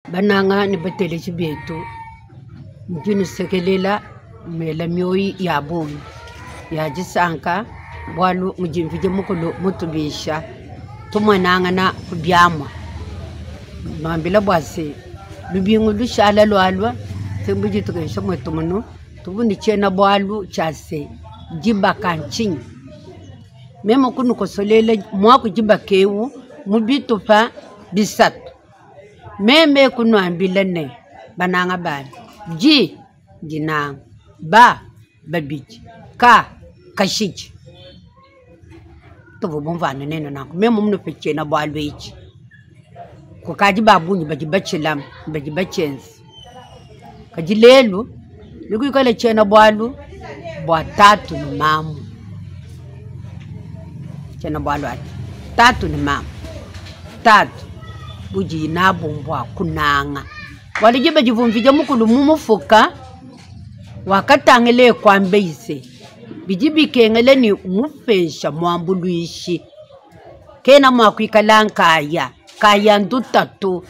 Bananga ne bateleji betu, ndi nusekelela nuela mioyi ya bungi ya disanka bualu mudi Mvidi Mukulu mutubisha tumonangana ku biamua. Nuambila bua se lubingu lushala lualua nsembu dituku nansha muetu munu tuvua ne tshiena bualu tshia se dibaka ntshinyi? Meme kunukosolela muaku dibaka eu mu bitupa bisatu. Meme kunuambila ne, bananga banyi, di ndinanga, ba babidi, ka kashidi. Tuvua bumvuangane nenu nanku, meme munupe tshiena bualu etshi, kukadi ba bungi badi batshilame, badi batshienza. Kadi lelu nekuikale tshiena bualu bua tatu ne mamu. Tshiena bualu atshi tatu ne mamu. Tatu budiyi nabu mbua kunanga, bualu diba divua Mvidi Mukulu mumufuka wakatangila e kuambaye se, bidi bikengela ne mupesha muambuluishi, kena mua kuikala nkaya, nkaya ndutatu.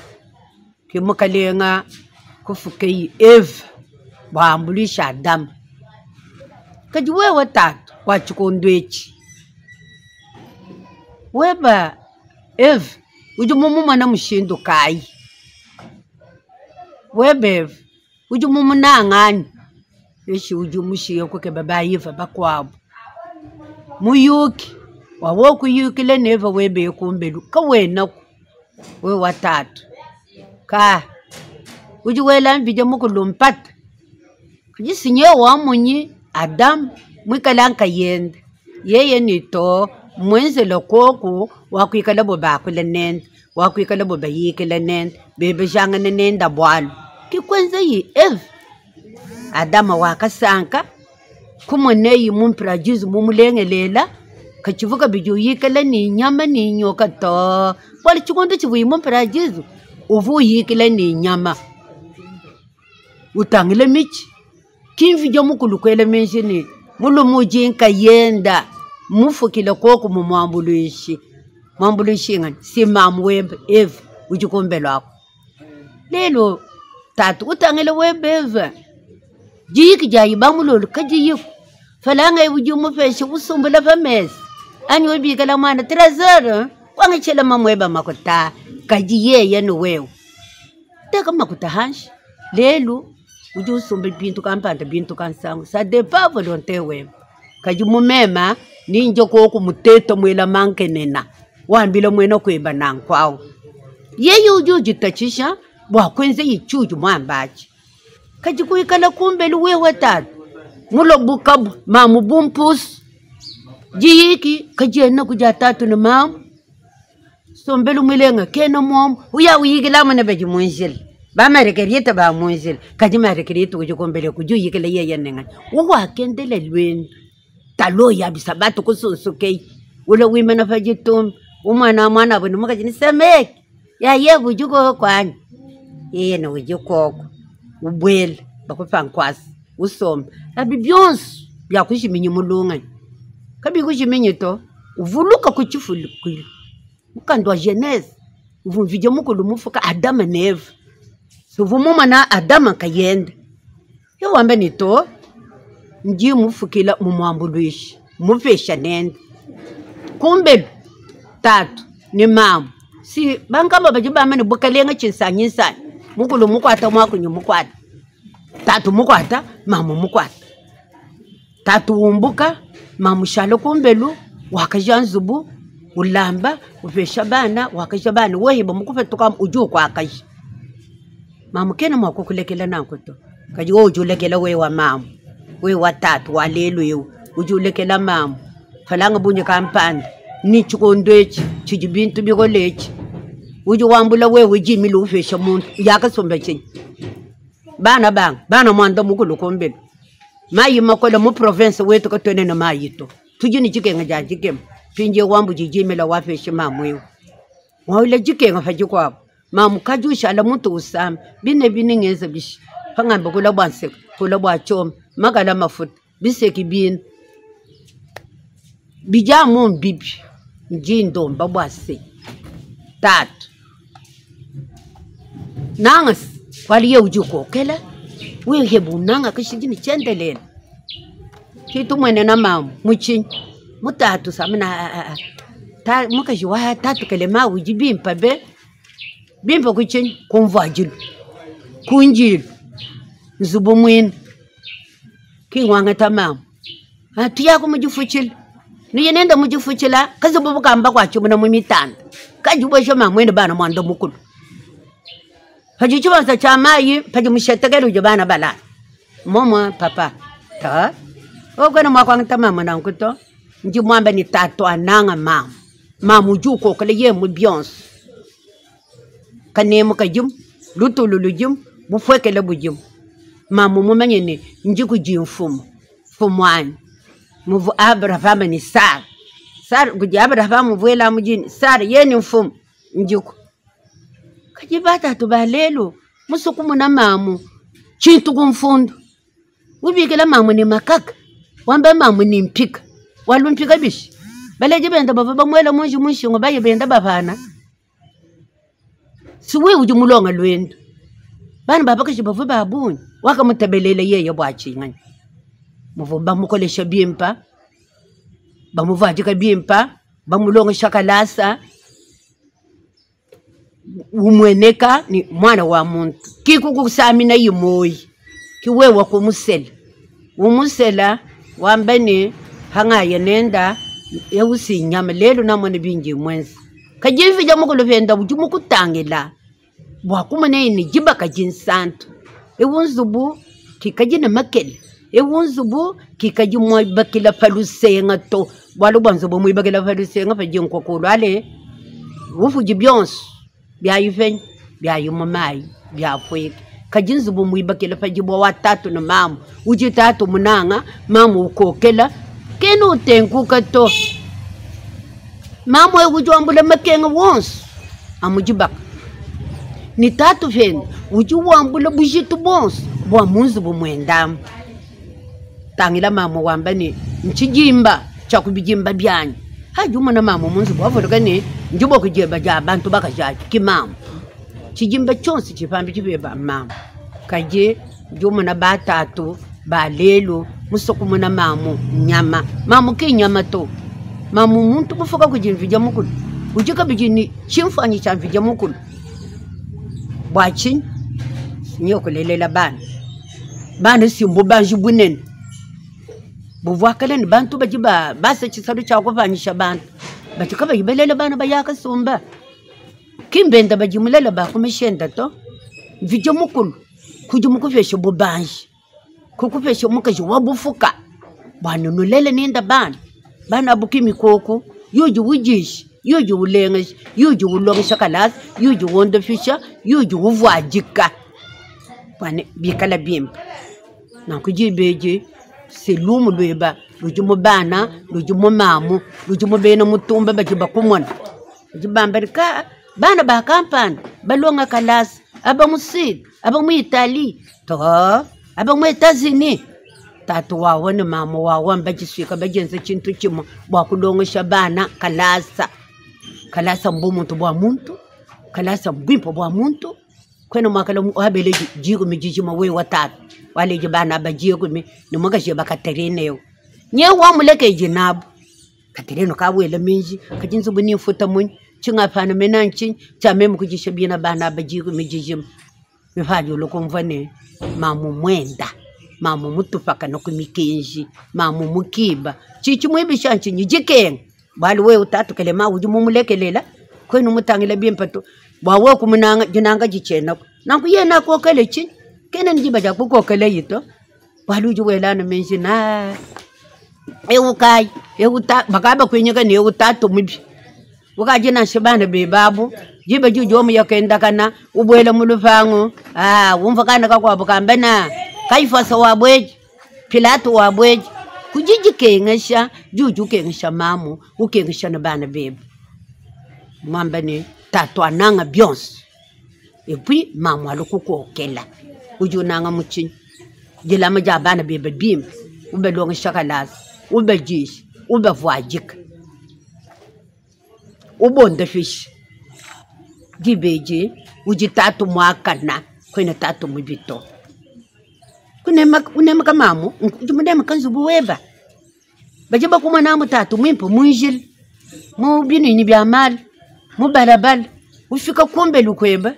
Ke mukalenga kufukeyi Eva bua ambuluishe Adama. Kadi wewe tatu wa tshikondo etshi, weba Eva udi mumumona mushindu kayi? Weba Eva udi mumunanga anyi? Peshi udi mushiye kukeba ba Eva bakuabu? Muyuki wa wewe kuyukila ne Eva webe kumbelu kawenaku. Wewe wa tatu ka udi wela Mvidie Mukulu mpata, kadi si nyewe wa munyi Adama muikale nkayende, yeye ne too mmuenzele koku wa kuikalabo bakula nende, wa kuikalabo bayikila nende, bebejangana nende bualu. Ke kuenzaye Eva. Adama wakasanka. Kumoneyi mu mparadizu mumulengelela, katshivua kabidi uyikila ne nyama ne nyoka to. Bualu tshikondo tshivuaye mu mparadizu uvua uyikila ne nyama, utangila mitshi. Ki Mvidi Mukulu kuela meji ne, mulume udi nkayenda mmufukile koku mumuambuluishi. Muambuluishi nnganyi? Si mamu webe Eva udi kumbelu aku. Lelu tatu utangila webe Eva. Diyiki diayi ba mulolu kadiyiku. Falanga eyi udi umupesha usumbula pa mesa anyi ubikila muana Tresor kuangatshila mamueba makuta kadi yeye ne wewe teka makuta hanshi. Lelu udi usumba bintu kampanda bintu kansanga sa depend volonte webe kadi mu mema ni ndie koku muteta muela mankenena wambila muena kueba nanku awu yeye udi uditatshisha bua kuenza tshiudi muamba atshi. Kadi kuikala kumbelu wewe tatu mulobuka bu mamu bu mpusu diyiki kadienaku dia tatu ne mamu nsombelu mulenga kena muomu uya uyikilamu ne badi mu njila ba marekerita ba mu njila kadi marekerita udi kumbelu udi uyikila yeye ne nganyi uwakendela luendu talo ya bisabatu kusunsukeyi ule wimana pa ditumba umwana muanabu ne mukaji ne semeki yaye udi koko anyi yeye ne udi koko ubuela bakupa nkuasa usomba abi bionso biakujiminyi mu lungenyi kabikujiminyi to uvuluka ku tshivulukilu mukanda wa Genese uvua Mvidi Mukulu mufuka Adama ne Eva uvua mumona Adama nkayende. Ke wamba ne, To, ndi mufukila mumuambuluishi, mupesha nende. Kumbelu, tatu ne mamu si bankambua badi bamba ne, Bukalenga tshinsanginsanyi, mukulu mukuata, muakunyi mukuata, tatu mukuata, mamu mukuata. Tatu umbuka, mamu ushala kumbelu, wakaja nzubu, ulamba, upesha bana, wakaja bana, wewe bamukupatuka udi ukuakaja. Mamu kena mua kukulekela nanku to, kadi wewe udi ulekela wewe mamu, wewe wa tatu wa lelu eu udi ulekela mamu falanga bungi kampanda ne tshikondo etshi tshidi bintu bikole etshi udi wambula wewe dimi upesha muntu yakasomba tshinyi? Bana banga bana muanda mukulu kumbelu mayi makole mu province wetu katuena ne mayi to tudi ne dikenga dia dikema mpindieu wambudi dimila wapesha mamu eu wawila dikenga pa dikuabu. Mamu kadi ushala mutu usama bine bine ngenza bishi pangamba kula bua nseka kula bua tshioma makala mafuta biseki bine bidi amu mbibi ndi ndomba bua se tatu Nanga bualu yeye udi ukokela, wewe bunanga kashidi ne tshiendelele. Tudi tumuenena mamu mu tshinyi? Mu tatu samuna ta mukaji wa tatu Kelema udi bimpe be, bimpe ku tshinyi? Ku mvuadilu, ku ndilu, nzubu muine ki ngwangata mamu. Tuyaku mu difutshila, nuye nende mu difutshila kazubu bukamba kuatshimuna mu mitanda kadibueja mamuende bana muanda mukulu. Padi tshibanza tshia mayi padi mushetekele udi bana balala momua papa to wewe kuena mua kuangata mamu nanku to ndi muambe ne tatu ananga mamu mamu udi ukokela yeye mu bionso kanemu kadimu lutulu ludimu bupuekele budimu mamu mumanye ne ndi kudi mfumu mfumuanyi muvua Abrahama ne Sara Sara kudi Abrahama uvuela mu dini Sara yeye ne mfumu ndiku Kadi batatu ba lelu musue kumona mamu tshintu ku mfundu, ubikila mamu ne makaka, wamba mamu ne mpika, walu mpika bishi? Baledi bende bavua bamuela muinshi mu nshingu baye benda bapana, si wewe udi mulonga luendu. Bana ba bakaji bavua ba bungi, wakamutabelela yeye bua tshinganyi? Muvua bamukolesha bimpe, bamuvuadika bimpe, bamulongesha kalasa. Umueneka ne muana wa muntu ki kukusamina yi muoyi ki wewa kumusela umusela wamba ne hangaya nenda eu si nyama lelu namona bindi muenza kadi mvidya mukulu penda udi mukutangila bua kumona ne dibaka dinsantu eu nzubu kikadi ne makele eu nzubu kikadi muibakila pa lusenga to bualu bua nzubu muibakila pa lusenga padi nkoka uluale ufudi bionso biayi penyi biayi mu mayi biapueka kadi nzubu muibakila pa dibua wa tatu ne mamu udi tatu munanga mamu ukokela kena utenkuka to mamu eu udi wambula makenga wonso a mu dibaka ne tatu pende udi wambula bujitu buonso bua mu nzubu muende amu. Tangila mamu wamba ne, Ntshidimba tshia ku bidimba bianyi. Hadi umona mamu mu nzubu wavuluka ne, ndiboko dieba dia bantu bakaji adi ki mamu. Tshidimba tshionso tshidi pambidi peba mmamu. Kadi udi umona batatu ba lelu musue kumona mamu nyama. Mamu ki nyama to. Mamu mmuntu mufuka kudi Mvidie Mukulu, udi kabidi ne tshimfuanyi tshia Mvidie Mukulu. Bua tshinyi? Nyewe kulelela bana. Bana si mbubanji bunene buvua kale ne bantu badi basa tshisalu tshia kupanyisha bantu badi kabayi balela bana baya kasumba. Ki mbenda badi mulela ba ku mishenda to. Mvidie Mukulu kudi mukupeshe bubanji, kukupesha mukaji wa bufuka bua nulele nende bana. Bana abu ki mikoko yudi udisha, yudi ulengeja, yudi ulongesha kalasa, yudi wondopisha, yudi uvuadika bua ne bikale bimpe. Nanku diba edi se lumu luebe ludi mu bana, ludi mu mamu, ludi mu bena mutumba badi bakumona. Badi bamba ne, ka bana ba kampanda balonga kalasa, aba mu Sud, aba mu Italie, too aba mu Etats-Unis. Tatu wawa ne mamu wawa mbadisuika badienza tshintu tshimue bua kulongesha bana kalasa. Kalasa mbumuntu bua muntu, kalasa mbuimpe bua muntu. Kuena mua kala wabele dikumi dijima wewe tatu waleji bana aba dikumi ne mukaji eba Katerina eu nyewe wamulekeji nabu. Katerina kawela meji kadi nzubu ne mfuta munyi tshingapana mena ntshinyi tshia meme kudisha bina bana aba dikumi dijima. Mipadi ulua kumvua ne mamu muenda mamu mutupakana ku mikenji mamu mukiba tshidi tshimuibisha ntshinyi dikenga. Bualu wewe tatu Kelema udi mumulekelela kuena umutangila bimpe to bua wewe kumunanga dinanga ditshienaku nanku yeye nakokele tshinyi kena ne diba dia kukokelayi to bualu udi wela anu meji na eu kayi eu ta bakaba kuinyika ne eu tatu mubi ukadi nansha bana bebe abu diba diudi omuya kendakana ubuela mu lupangu ah umvua kana kakuabu kamba na kayifasa wabueji Pilato wabueji kudi dikengesha diudi ukengesha mamu ukengesha ne bana bebe muamba ne tatu ananga bionso epuis mamu alu kukokela udi unanga mu tshinyi dilama dia bana bebe bimpe ubalongesha kalasa ubadisha ubavuadika ubondapisha diba edi. Udi tatu muakana, kuena tatu mubi to. Kunemeka mamu, udi munemeka nzubu weba. Badi bakumona amu tatu muimpe mu njila, mu binuinu bia malu, mu balabala, ufika kumbelu kuebe.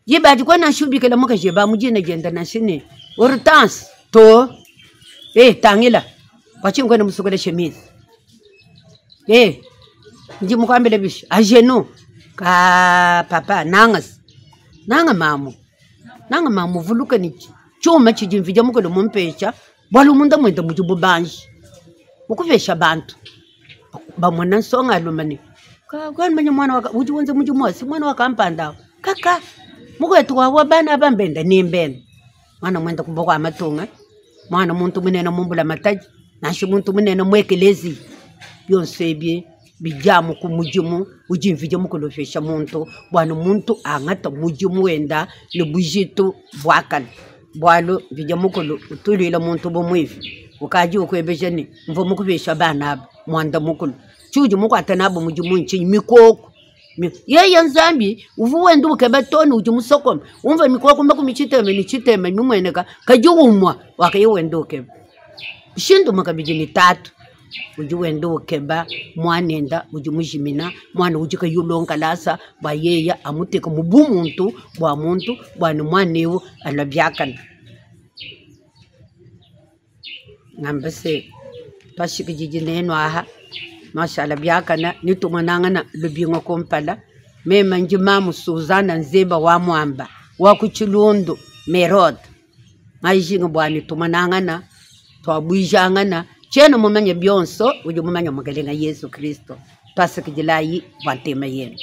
Diba adi kuena nansha ubikila mukajebe amu dina diende nansha ne, Hortense to. Eh, tangila, bua tshinyi kuena musukule chemise? Eh, ndi mukuambile bishi? A genoux. Ka papa, nanga se. Nanga mamu. Nanga mamu vuluka ne tshiuma tshidi Mvidie Mukulu mumpesha, bualu munda muende mudi bubanji. Mukupesha bantu. Bamona nsongalume ne, kuena mumanye muana udi wenza mudimu wa si muana wa kampanda awu. Kaka, mukuetu wawa bana aba mbenda ne mbenda. Muana muende ku bukua matunga, muana muntu munene mu mbulamatadi, nansha muntu munene mu ekeleziya. Bionso ebi bidi amu ku mudimu udi Mvidi Mukulu upesha muntu bua ne muntu angate mudimu wenda ne bujitu buakane. Bualu Mvidi Mukulu utu uluila muntu bu muivi, ukadi ukuebeja ne, mvua mukupesha bana aba muanda mukulu, tshiudi mukuate nabu mudimu ntshinyi? Mikoku. Yeye Nzambi uvua wenda ukeba too ne udi musokome, umvua mikoko makumi tshitema ne tshitema mimueneka, kadi umue wakaya wenda ukeba. Mushindu umue kabidi ne tatu udi wenda ukeba muanenda udi mujimina, muana udi kayi ulonga kalasa bua yeye amuteke mu bumuntu bua muntu bua ne muana eu alua biakane. Ngamba se, twashikididi nenu aha, nwashala biakana ne tumonangana lubingu kumpala. Mema ndi mamu Suzana Nzeba wa Muamba wa ku Tshilundu Merode. Ngajinga bua ne tumonangana, tuabuijangana. Tshiena mumanye bionso, udi mumanye Mukelenge Yesu Kristo. Tuasakidilayi bua ntema yenu.